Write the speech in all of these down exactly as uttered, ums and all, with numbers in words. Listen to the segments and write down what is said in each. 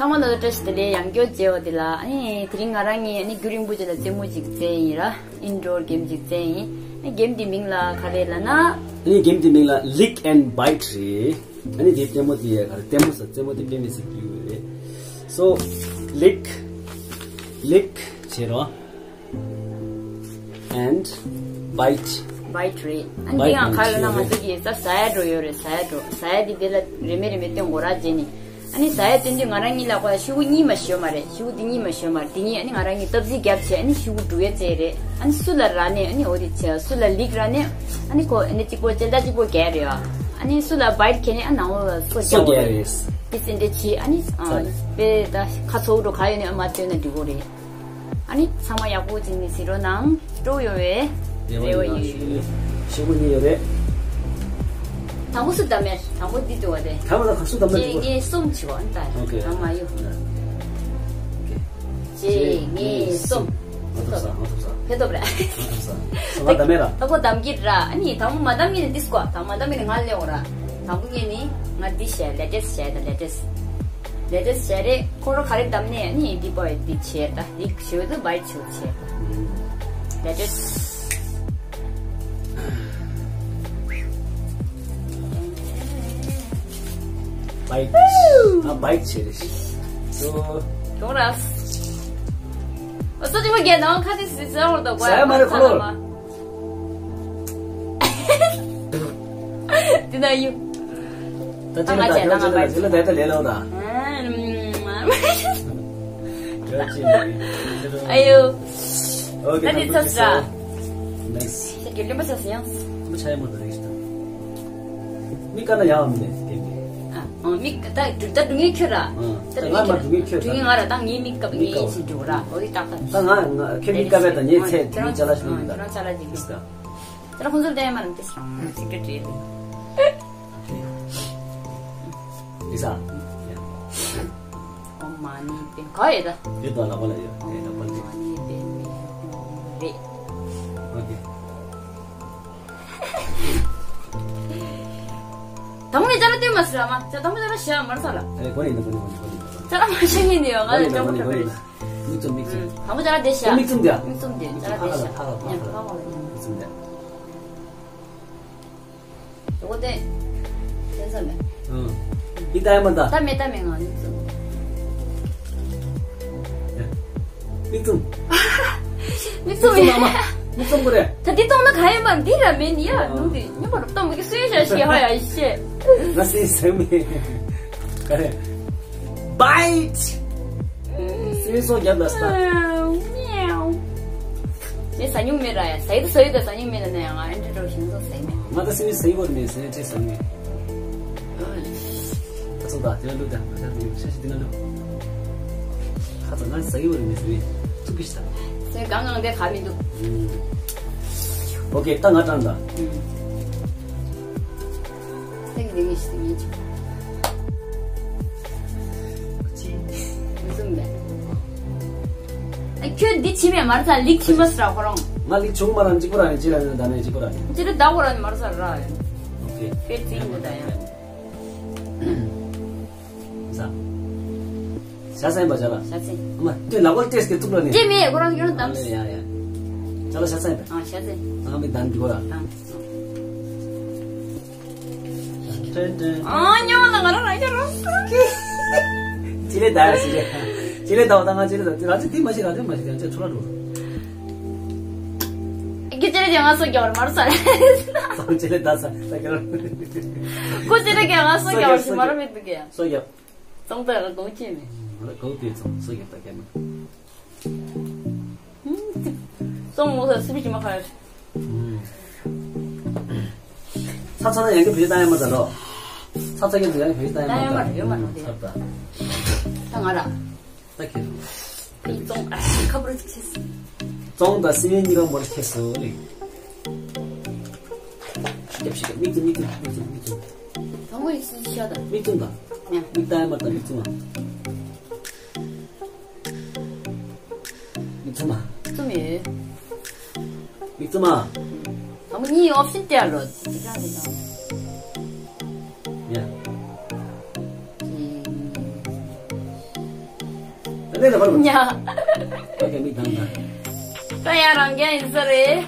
ཚང་མ་ལ་བཀྲ་ཤིས་བདེ་ལེགས། ཡང་བསྐྱར་མཇལ་བ་དེ་ལ། ཨ་ནི་དེ་རིང་ང་རང་གཉིས་ཨ་ནི་རྒྱུན་རིང་པོ་ཅིག་ལ་རྩེད་མོ་ཅིག་རྩེ་ཡིན་ར། ཨིན་ཌོར་གེམ་ཅིག་རྩེ་ཡིན། ཨ་ནི་གེམ་དེ་མིང་ལ་ག་རེ་ལབ་ན། ཨ་ནི་གེམ་དེ་མིང་ལ་Lick and Bite རེད། ཨ་ནི་དེ་ལྟད་མོ་དེ་ག་རེ་ལྟད་མོ་ཟེར། རྩེད་མོ་དེ་དཔེ་མི་སྲིད་ཀྱི་ཡོད་རེད། So, lick, lick བྱེད་རོགས། And bite. Bite རེད། ཨ་ནི་འདི་ཡང་ག་རེ་ལབ་ན། ང་ཚོ་གི་ས་ཟ་ཡ་འགྲོ་ཡོད་རེད། ཟ་ཡ་འགྲོ། ཟ་ཡ་འདི་འདི་ལ་རེ་མེ་རེ་མེ་སྟོན་དགོས་ར། རྗེས་ནས་ཨ་ནི་ཟ་ཡ་སྟོན་དུས་ང་རང་གཉིས་ལ་ཁོ་ཤུ་གུ་གཉིས་མ་ཤོར་མ་རེད། ཤུ་གུ་འདི་གཉིས་མ་ཤོར་མ་རེད། འདི་གཉིས་ཨ་ནི་ང་རང་གཉིས་སྟབས་གཅིག་རྒྱབ་བྱས། ཨ་ནི་ཤུ་གུ་དྲུག་ཡ་རྩེ་རེད། ཨ་ནི་སུ་ལ་རག་ནས་ཨ་ནི་འོ་དེ་བྱས། སུ་ལ་ལིག་རག་ནས་ཨ་ནི་ཁོ་ཨ་ནི་གཅིག་པོ་ཅེལ་ད་གཅིག་པོ་རྒྱག་རེད་ཨ། ཨ་ནི་སུ་ལ་བའིཊ་ཁྱེར་ནས་ཨ་ནང་ལོགས་ལ་སོ་རྒྱག་རེད། དེ་སེ་འདྲ་བྱས། ཨ་ནི་ཨ་དཔེ་ད་ཁ་ཚོགས་འགྲོ་ག་ཡོད་ནས་ཨ་མ་སྟོན་ན་འགྲིག་གོ་རེད། ཨ་ནི་ཚང་མ་ཡག་པོ་བྱས་ནས་གཟིགས་རོགས་གནང་། སྤྲོ་ཡོང་བའི་རེ་བ་ཡོད། ཤོག་གུ་གཉིས་ཡོད་རེད། དང་པོ་སུ་བདམས་མེད། དང་པོ་འདི་འདུག་བ་དེ། དང་པོ་ལ་ག་སུ་བདམས་ན་གཅིག་འགྲིག་གོ། གཉིས་གསུམ་བྱེད་གོ། ཨ་ནི་ད་ཨོ་ཁེ། ཨ་མ་ཡོ། ཨོ་ཁེ། གཅིག་གཉིས་གསུམ། ང་ཐོབ་ས། ང་ཐོབ་ས། ཕེ་ཐོབ་རེད། ང་ཐོབ་ས། ང་བདམས་མེད་ར། ད་ཁོ་བདམས་ཀྱི་ར། ཨ་ནི་དང་པོ་མ་བདམས་ཀྱི་ནི་ཏིས་ཀོ། དང་མ་བདམས་ཀྱི་ནི་ང་ལེའོ་ར། དང་པོ་ངས་ནི་ང་འདི་བྱས། ལེ་ཊེསི་བྱས། ད་ལེ་ཊེསི། ལེ་ཊེསི་བྱས་རེད། ཁོ་རང་ག་རེ་བདམས་ནས་ཨ་ནི་འདི་པོ་འདི་བྱས། ད་ལིག་བྱས་དུས་བའིཊ་བྱས་བྱས། ལེ་ཊེསི། བའིཊ། ང་བའིཊ་བྱས་རེད། ཡོ། གྱོང་ར། ཨ་སོ་ཅི་མ་རྒྱལ་ནང་ཁ་ཏི་སི་ཟེར་བར་དོ་གོ་ཡ། ཟ་ཡ་མ་རེད་ཁོ་ལོ། འདི་ན་ཡུ། ད་ཅི་ལ་ད་ཅི་ལ་ད་ཅི་ལ་ད་ད་ལེ་ལོ་ད། ཨ་ཡོ། ཨོ་ཁེ། ད་འདི་ཚ་ས། ནེགསི། ཁྱེད་ཀྱི་ལུས་པ་ཆགས་སོང་ཡང་། ལུས་པ་ཆགས་ཡ་མ་རེད་ད། མི་ཀ་ན་ཡང་མི་ནས་དེ་ནི། ཨ་ཨ་མི་ཀ་ད་དུ་ད་དུ་ངས་ཁྱོད་ར། ཨ་ད་ད་ང་མ་དུ་ངས་ཁྱོད་ད། དུ་ངས་ང་ར་ད་ངའི་མི་ཀ་ངའི་ཡིན་ཟིན་འགྲོ་ར། འོ་དེ་ཏག་ཏག་ད་ང་ང་ཁྱོད་མི་ཀ་བས་ད་ངས་ཚེ་དུ་ངས་ཅ་ལག་ཞིག་མི་ད། ཁྱོད་རང་ཅ་ལག་ཅིག་མི། ད་ལ་ཁོང་ཚོར་བསྟན་མ་རམ་དེ་སྲང་ཅིག་ག་བྲིས་ལེ། ཨི་ས། ཨོཾ་མ་ཎི་པདྨེ། ག་ཡོད་ད། ཡོད་ད་ལག་པ་ལ་ཡོད། དེ་ལག་པ་ལ་ཡོད། ཨོཾ་མ་ཎི་པདྨེ་ཧཱུྃ་རེད། ཨོ་ཁེ། དང་པོ་ནས་ཅ་ལག་སྟོན་མ་ཟེར་ར་མ། ཅ་དང་པོ་ཅ་ལག་བཞག་མར་ས་ལ། ཨེ་གོ་ནི་འདུག་གོ་ནི་འདུག་གོ་ནི་འདུག་ཅ་ལག་མ་བཞག་ཡིན་ནི་ཡོད། ང་ལ་ཅ་ལག་མ་བཞག་ཡིན་ནི་ཡོད། མིག་བཙུམ་མིག་བཙུམ། དང་པོ་ཅ་ལག་དེ་བཞག་མིག་བཙུམ་དེ། མིག་བཙུམ་དེ་ཅ་ལག་དེ་བཞག་ཕ་ལ་ཕ་ལ་ཕ་ལ་མིག་བཙུམ་དེ། ཡོ་གོ་དེ། དེ་ཚ་མེད། ཨང་། མིག་ལྟ་ཡ་མ་ལྟ། ལྟ་མེད་ལྟ་མེད། ང་མིག་བཙུམ། མིག་བཙུམ། མིག་བཙུམ་ཡིན། མིག་བཙུམ་དགོས་རེད། ད་འདི་གཏོང་ན་ག་ཡིན་པ་འདི་ར་མེད་ནི་ཡ། ནུ་འདི་ཉམས་པ་རུ་གཏོང་མི་གི་སུས་ཤ་ཤི་ཧ་ཡ་ཤེ། ང་སུས་ཟེར་མེད། ག་རེ། བའིཊ། སུས་སོ་རྒྱབ་ལ་སྟ། མེའུ། ངས་ཟ་མྱོང་མེད་ར་ཡ། ཟ་ཡི་ད་ཟ་ཡི་ད་ཟ་མྱོང་མེད་ལ་ན་ཡ། ང་ཨེ་འདྲ་འགྲོ་ཞིང་ཚོ་ཟ་ཡི་མེད། ང་ད་སུས་ཟ་ཡི་བོར་མེད་ཟེར་ཁྲིད་ཟ་མེད། ད་ཚོ་ད་དེ་ལ་ལུག་ད་ང་ད་དེ་ཤ་ཤི་དེ་ལ་ལུག་ཁ་ཚ་ང་ཟ་ཡི་བོར་མེད་ཟེར་ཚུགས་ཀྱི་ཤི་ད། ཟེར་གང་གང་དེ་ག་མི་འདུག་ཨོ་ཁེ། ད་ང་དྲངས་ད། ཨུམ། ཐེངས་རེ་ངེས་ཤིག་ངེས་ཆུ། ཅི། མི་བཟུང་མེད། ཨ་ཁྱོད་འདི་ཕྱི་མས་མར་ཚ་ལིག་ཕྱི་མ་སྲ་ཁོ་རང་། ང་ལིག་ཆུང་མ་རང་གཅིག་པོ་རང་ཡིན། ཅི་ལ་ཡོད་ད་ནས་གཅིག་པོ་རང་ཡིན། ཅི་རེ་ད་ཁོ་རང་མར་ཚ་ར་ཡིན། ཨོ་ཁེ། དཔེ་རྩིས་འདི་ད་ཡང་། ཟ། ཤ་ཚན་པ་བྱ་ལ། ཤ་ཚན། ཨ་མ་དེ་ལག་པ་ལྟས་ཀྱི་བཙུགས་ལ་ནི། དེ་མེད་ཁོ་རང་ཡོད་ན་དམ། ཡ་ཡ། བྱ་ལ་ཤ་ཚན་པ། ཨ་ཤ་ཚན། ཨ་མི་ད་འགྲོ་ར། ཨ། ཨ་ཉོ་ན་ང་རང་རང་ཡ་རང་སུ་ཀི། ཅི་ལེ་ད་ཅི་ལེ། ཅི་ལེ་ད་བ་ད་ང་ཅི་ལེ་ད་ར་ཅི་དེ་མ་ཤི་ར་ཅི་མ་ཤི་ད་ཅི་ཚོ་ར་འགྲོ། ཀི་ཅི་ལེ་ཅི་ང་སོ་རྒྱབ་མར་ས་རེད། ཅི་ལེ་ད་ས་ད་ཀི་ར། ཀོ་ཅི་ལེ་ཀི་ང་སོ་རྒྱབ་ཞི་མར་མི་འདུག་ཀི། སོ་རྒྱབ། ཙོང་ད་ར་གོ་ཅི་མེད། ང་ལ་གོ་དེ་ཙོང་སོ་རྒྱབ་ད་ཀི་མ། ཙོང་མོ་ས་སི་པི་ཅི་མ་ཁ་ཡོད། ཚ་ཚ་ན་ཡང་གི་བེད་ད་ཡ་མ་ད་རོ། ཚ་ཚ་གི་ཡང་བེད་ད་ཡ་མ་ད། ཡ་མ་རོ་དེ། ཚ་ད། ད་ང་ར། ད་ཁྱེད་རང་། ཙོང་ཨ་ཁ་པར་ཁྱེད། ཙོང་ད་སི་མི་གཉིས་ཀ་མོར་ཁྱེད་སོ་ནི། ཤི་རྒྱབ་ཤི་རྒྱབ་མིག་ཏུ་མིག་ཏུ་མིག་ཏུ་མིག་ཏུ། དང་པོ་ཡི་སི་ཤ་ད། མིག་ཏུ་ད། ཡ། མིག་ད་ཡ་མ་ད་མིག་ཏུ་མ། མིག་བཙུམ་མ། བཙུམ་ཡོད། མིག་བཙུམ་མ། ཨ་མ་གཉིས་ཨོབ་ཤན་སྟེར་རོ། དེ་ག་དེ་ག་ཡ། ཅི། ལས་ལ་བར་ཉ། ཁ་གི་མིག་དང་དང་། ད་ཡང་རང་རྐྱང་ཡིན་ས་རེད།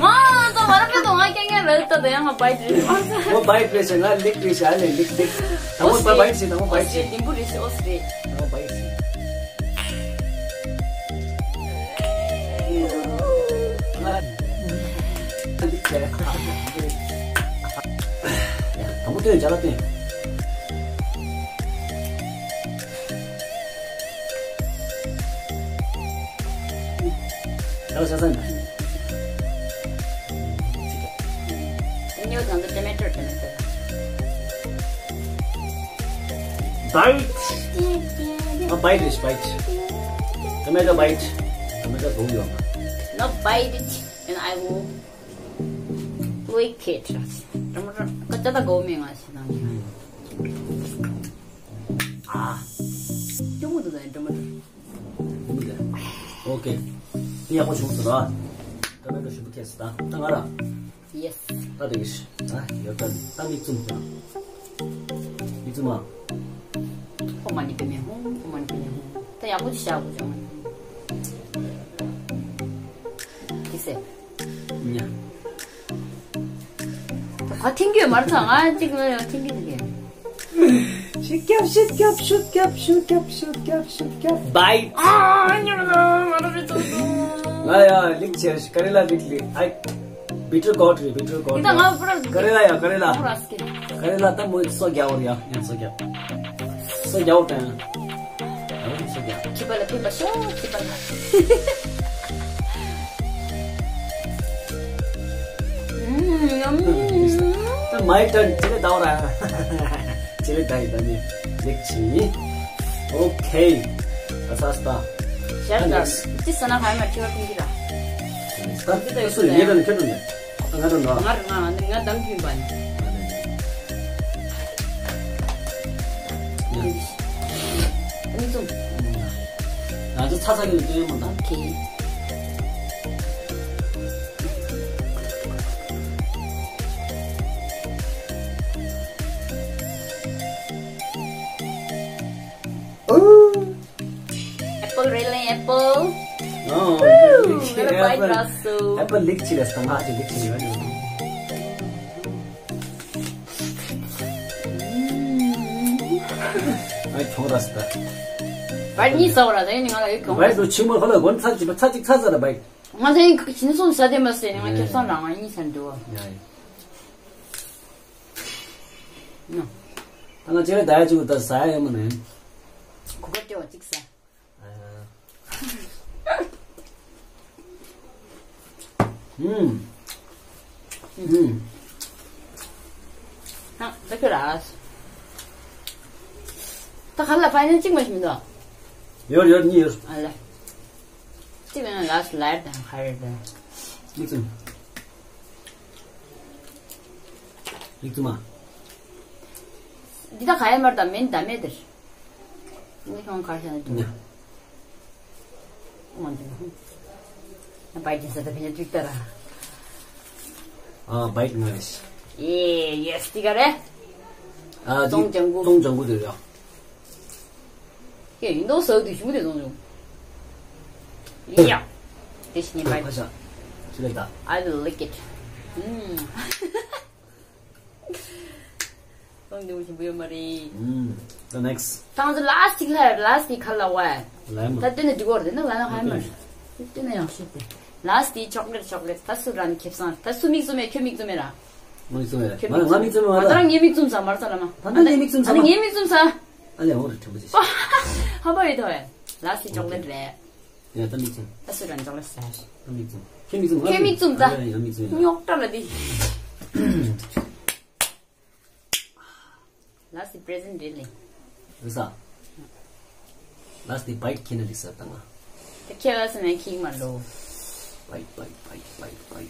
ང་ཚོ་མ་རབས་པའི་དུ་ང་རྐྱང་རྐྱང་རེད། ད་ད་ཡང་ང་བའི་ཌི་རེད། ཨོ་བའི་ཌི་རེད་ཤག་ང་ལིག་རེད་ཤག་ཨ་ལས་ལིག་ལིག་དང་པོ་ད་བའི་ཌི་ཤིག་དང་པོ་བའི་ཌི་ཤིག་ལྡིང་པོ་རེད་ཤག་ཨོ་སི་རེད། དང་པོ་བའི་ཌི་ཤིག་དང་པོ་སྟོན་བྱ་ལ་སྟོན། ཡང་ཆ་ཚང་ཡིན་པ། ཉོ་དང་དུ་ཊོ་མེ་ཊོ་ཊོ་མེ་ཊོ། བའི་ཊི། ཨ་བའི་ཊི་རེད་བའི་ཊི། ཊོ་མེ་ཊོ་བའི་ཊི། ཊོ་མེ་ཊོ་སྒོམ་ཡོང་ན། No bite it and I will lick it. ཊོ་མེ་ཊོ་ཀ་ཅ་ད་སྒོམ་ཡོང་ང་ཞེ་ན། ཨ། ཅུང་མོ་དུ་ད་ཊོ་མེ་ཊོ། ཨོ་ཀེ། དེ་ཡག་པོ་བྱུང་སོང་ར། ཀ་མེ་ཀ་ཞུ་བུ་ཁེས་ད་ད་ང་ར། ཡེས། ད་དེ་གིས་ད་ཡོད་ད་ད་མིག་བཙུམ་ད། མིག་བཙུམ་མ། ཧོ་མ་ནི་པེ་མེ་ཧོ་ཧོ་མ་ནི་པེ་མེ་ཧོ། ད་ཡག་པོ་ཅིག་བཞག་དགོས་བྱུང་། དེ་སེ། ཉ། ད་ག་ཐེང་གི་ཡོད་མ་རེད་ད་ང་གཅིག་ལ་ཡང་ཐེང་གི་འདུག་གས། ཤུགས་རྒྱབ་ཤུགས་རྒྱབ་ཤུགས་རྒྱབ་ཤུགས་རྒྱབ་ཤུགས་རྒྱབ་ཤུགས་རྒྱབ། བའི། ཨ་ཉོ་ལ་མ་ར་རེད་ཙོ་ཙོ། ང་ཡ་ལིག་ཆེར་ཀ་རེ་ལ་ལིག་ལིག་ཨའི། བི་ཊར་གོ་ཊི་རེད་བི་ཊར་གོ་ཊི། ད་ང་པུ་ར་ཀ་རེ་ལ་ཡ་ཀ་རེ་ལ། པུ་ར་སྐེ། ཀ་རེ་ལ་ད་མོ་སོ་རྒྱ་བོར་ཡ་ཡང་སོ་རྒྱ། སོ་རྒྱ་བོར་དང་། ཡང་སོ་རྒྱ། ཁྱི་པ་ལ་ཕེབས་པ་ཤོག་ཁྱི་པ་ལ། ད་མའི་ཊརན་ཅི་རེད་ད་བོར་ཡ། ཅི་རེད་ད་ཡི་ད་ནི་ལེགས་ཆི་ཡིན། ཨོ་ཁེ། ཨ་ས་སྟ། ཤར་ད་ནེགསི་ཅི་ས་ན་ཧའི་མ་ཁྱི་བ་ཕིན་གི་ར། ད་ད་སུ་ཡིན་ངེད་ད་ནི་ཁྱོད་ད་ནི། ང་རང་ང་ང་ང་དམ་རྒྱུན་པ་ཡིན། ཨ་ནི་ཙུམ། ང་ཚོ་ཚ་ཚ་གི་སྟོན་མ་དང་། ཁེ། ཨོ། Apple རེད་ལེ་apple། ཨོ། ང་ལ་བའི་ཊི་རག་སོང་། Apple ལིག་ཆི་རེད་ད་ང་ཅི་ལིག་ཆི་རེད། ཨ་ཁྱོང་ར་སྟ། བའི་ཊི་གཉིས་ཟ་བ་ར་ད་ཡིན་ང་ལ་ཡོད་ཁྱོང་། བའི་ཊི་ཆི་མོ་ཧ་ལ་གོན་ཚ་ཅི་པ་ཚ་ཅིག་ཚ་ཚ་ར་བའི་ཊི། ང་ཚོ་ཡིན་ཁ་ཁ་ཁྱིན་སོང་ཟ་དེ་མ་ཟེར་ནས་ང་ཁྱབ་སང་རང་ང་གཉིས་ཟ་འདུག་བ། ཡ་ཡ། ནོ། ད་ང་ཅི་རེད་ད་ཡ་ཅིག་ད་ཟ་ཡ་ཡོད་མ་ནས། གོ་སྐབས་སྤྲད་བ་གཅིག་ཟ། ཨུམ། ཨུམ། ཧ་ད་ཁྱོད་ར། ད་ག་ལ་ཕ་ཡན་གཅིག་མ་ཞིག་མི་འདུག་ཡོད་ཡོད་གཉིས་ཡོད། ཨ་ལ། གཅིག་ཡང་ལ་སི་ལའེ་ཌི་དང་ཁ་རེ་དང་། མིག་བཙུམ། མིག་བཙུམ་མ། འདི་ད་ག་ཡ་མར་དང་མེན་ད་མེད་དེར། འདི་ཁོང་ཁ་ཤ་ནི་དུ། ཨོ་འདི་ཧུ། ན་བའི་ཊི་ཟ་ད་ཕི་ཉ་ཏིག་ཏ་ར། ཨ་བའི་ཊི་ང་རེ་ཤི། ཡེ་ཡེ་སི་ཏི་ག་རེ། ཨ་ཏོང་ལྗང་གུ། ཏོང་ལྗང་གུ་དེ་རེད། ཡ་ཡིན་དོ་ཟོ་དུ་ཞུ་དེ་ཏོང་ལྗང་གུ། ཡ། དེ་ཤི་ཉན་པ། ཁ་ཤ། ཆི་ལེ་ད། I will lick it. ཨུམ། ཏོང་ལྗང་གུ་ཞིམ་པོ་ཡོད་མ་རེད། ཨུམ། The next. ད་ང་ཚོ་ལ་སི་ཊི་ལ་ལ་སི་ཊི་ག་ལ་བ། ལ་ཡ་མ། ད་ལྟོས་ནས་འགྲིག་གོ་རེད་ན་ལ་ན་ཧ་མ་རེད། ལྟོས་ན་ཡང་ཤེས་ཏེ། ལ་སི་ཊི་ཅོག་ལེ་ཊི་ཅོག་ལེ་ཊི་ད་སུ་རང་ཁེབས་སང་ད་སུ་མིག་བཙུམ་མེད་ཁྱོད་མིག་བཙུམ་མེད་ར། ང་མིག་བཙུམ་མེད་ར། ཁྱོད་མིག་བཙུམ་མེད་ར། ང་ད་རང་ངའི་མིག་བཙུམ་ས་མར་ས་ལ་མ། ད་ད་ངའི་མིག་བཙུམ་ས་ཨ་ནི་མ། ངའི་མིག་བཙུམ་ས། ཨ་ལས་འོ་རེ་ཁྲམ་པོ་ཅི་ཤི། ཧ་པ་ཡོད་ཐོ་ཡ། ལ་སི་ཊི་ཅོག་ལེ་ཊི་རེད། ཡ་ད་མིག་བཙུམ། ད་སུ་རང་ཅོག་ལེ་ཊི་ཟ། ད་མིག་བཙུམ། ཁྱོད་མིག་བཙུམ་ང་ཁྱོད་མིག་བཙུམ་ད། ཨ་ཡ་ཡ་མིག་བཙུམ་ཡ། རྙོག་དྲ་ལ་དེ། ལ་སི་པི་རེ་ཛེན་ཊི་རེད་ལེ། རེད་ས། ལ་སི་དེ་བའིཊ་ཁྱེར་ན་འགྲིག་ས་ད་ང་། དེ་ཁྱེར་ལ་སི་ནས་ཁྱེར་མ་འགྲོ། བའིཊ་བའིཊ་བའིཊ།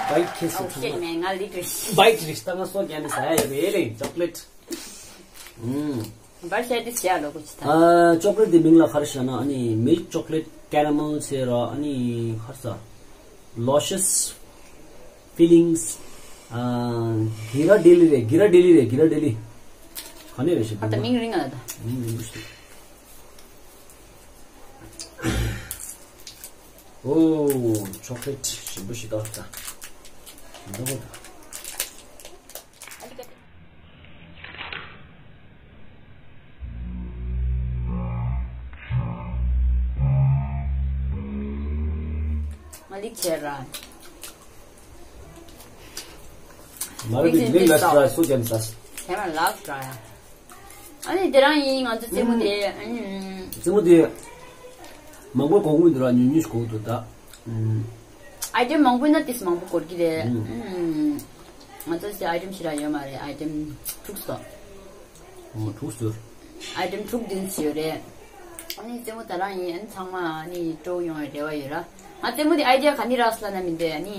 བའིཊ་ཁྱེར་སོང་ཨོ་ཤིཊ་མེན་ང་ལི་ཀྲིཤ། བའིཊ་རེད་ད་ང་སོ་རྒྱ་ནས་ཟ་ཡ་ཡོད་པས་རེད་ཅོག་ལེཊ། ཨུམ། བར་ཤ་དེ་ཟ་ཡ་ལོ་གོ་ཅི་ད། ཨ་ཅོག་ལེཊ་དེ་མིང་ལ་ག་རེ་ཟེར་ན་ཨ་ནི་མིལཀ་ཅོག་ལེཊ་ཀེ་ར་མེལ་ཟེར་ར་ཨ་ནི་ག་རེ་ཟ། ལོ་ཤས། ཕི་ལིང་སི། ཨ། གྷི་ར་ཌི་ལི་རེད། གྷི་ར་ཌི་ལི་རེད། གྷི་ར་ཌི་ལི། ག་ནས་རེད་ཞིག་ཨ་ད་མིང་རིང་ང་ད། མིང་རིང་པོ་ཞིག་འདུག་ཨོ། ཆོ་ཀ་ལེ་ཊི་ཞིམ་པོ་ཞིག་འདུག་ད། ཞིམ་པོ་འདུག་མ་ལིག་ཆེ་ར། མ་རེད། ལིག་ལ་སི་ཏྲ་སུ་ཅན་ས། ཁྱེད་མ་ལབ་ཀྱང་ཡ། ཨ་ནི་དེ་རང་ཡིན། ང་ཚོ་རྩེད་མོ་དེ། ཨ་ནི། རྩེད་མོ་དེ་མང་པོ་གོ་གི་མི་འདུག་ར། ཉུང་ཉུང་ཞིག་གོ་གི་འདུག་ད། ཨམ། ཨའི་ཊེམ་མང་པོ་ཡིན་ན་ཏིས་མང་པོ་གོ་གི་རེད། ཨམ། ང་ཚོ་སི་ཨའི་ཊེམ་ཞིག་ར་ཡོད་མ་རེད། ཨའི་ཊེམ་དྲུག་སོ། ཨོ་དྲུག་ཟེར། ཨའི་ཊེམ་དྲུག་བདུན་ཅིག་ཡོད་རེད། ཨ་ནི་རྩེད་མོ་དེ་རང་ཡིན། ཨ་ནི་ཚང་མ་ཨ་ནི་སྤྲོ་ཡོང་བའི་རེ་བ་ཡོད་ར། ང་རྩེད་མོ་དེ་ཨའི་ཌི་ཡ་ག་ནས་རག་སོང་ལབ་ན་མི་འདུག་ཨ་ནི།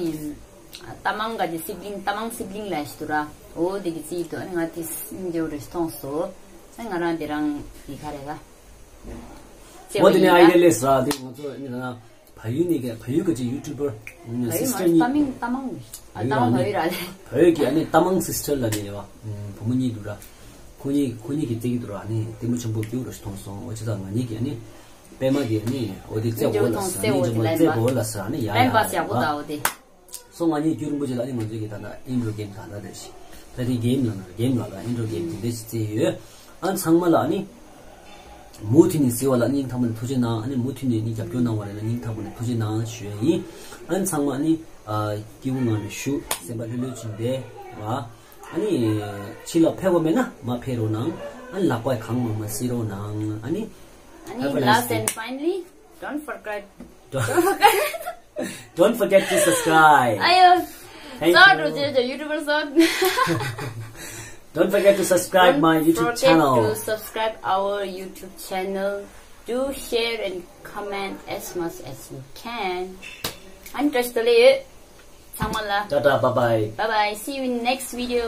རྟ་མང་ག་གི་སིབ་ལིང་། རྟ་མང་སིབ་ལིང་ལབ་ཞིག་འདུག་ར། འོ་དེ་གིས་རྩེས་འདུག་ཨ་ནི་ང་དེ་སིབ་ལིང་དེ་འོ་རེ་མཐོང་སོང་། ཨ་ནི་ང་རང་དེ་རང་གི་ག་རེ་ག་འོ་དེ་ནས་ཨའི་ཌི་ཡ་སླེབས་སོང་། དེ་ང་ཚོ་ཨ་ནི་ད་ན་བལ་ཡུལ་ནས་ག་བལ་ཡུལ་ག་ཅིག་ཡུ་ཊུབ་པར་སི་སི་ཊར་གཉིས། རྟ་མང་རྟ་མང་རེད། ཨ་རྟ་མང་བལ་ཡུལ་ར་ལས། བལ་ཡུལ་གྱི་ཨ་ནི་རྟ་མང་སི་སི་ཊར་ལབ་ནས་རེད་བ། བུ་མོ་གཉིས་འདུག་ར། ཁོ་གཉིས་ཁོ་གཉིས་ཀྱིས་རྩེ་གི་འདུག་ར། ཨ་ནི་ལྟད་མོ་ཆེན་པོ་སྐྱིད་པོ་ར་ཞིག་མཐོང་སོང་། འོ་བྱས་ཙང་ང་གཉིས་ཀྱིས་ཨ་ནི་པད་མ་གིས་ཨ་ནི་འོ་དེ་རྩེ་གོ་ལབ་ཟེར། ཨ་ནི་རྩེ་གོ་ལབ་ཟེར། ཨ་ནི་ཡ་ཡ་པད་མ་ཡག་པོ་འདུག་འོ་དེ། སོ་ང་གཉིས་རྒྱུན་རིང་པོ་ཅིག་ལ་ཨ་ནི་ང་ཚོའི་གི་ད་ལྟ་ཨིན་ཌོར་གེམ་གང་འདྲ་རེད་ཞིག་ད་དེ་གེམ་ལ་ན་གེམ་ལ་ལ་ཨིན་ཌོར་གེམ་དེ་འདྲ་ཞིག་རྩེས་ཡོད། ཨ་ཚང་མ་ལ་ཨ་ནི་མུ་མཐུད་ནས་གཟིགས་པ་ལ་སྙིང་ཐག་པ་ནས་ཐུགས་རྗེ་གནང་། ཨ་ནི་མུ་མཐུད་ནས་ནི་རྒྱབ་སྐྱོར་གནང་བ་རེད་ན་སྙིང་ཐག་པ་ནས་ཐུགས་རྗེ་གནང་ཞུ་ཡ་ཡིན། ཨ་ཚང་མ་ཨ་ནི་སྐྱིད་པོ་ངང་ནས་བཞུགས། སེམས་པ་ལྷོད་ལྷོད་བྱས་བསྡད་ར། ཨ་ནི་ཕྱི་ལ་ཕེབས་པ་མེད་ན་མར་ཕེབས་རོགས་གནང་། ཨ་ནི་ལག་པ་གང་མང་མང་བསིལ་རོགས་གནང་། ཨ་ནི། ཨ་ནི་Have a nice last day. And finally, don't forget. Don't forget. Don't forget to subscribe. Ayo. Thank you. Sort, YouTuber sort. Don't forget to subscribe my YouTube channel. Don't forget to subscribe our YouTube channel. Do share and comment as much as you can. And touch the lid. ཚང་མ་ལ། ཊ་ཊ། Bye bye. Bye bye. See you in next video.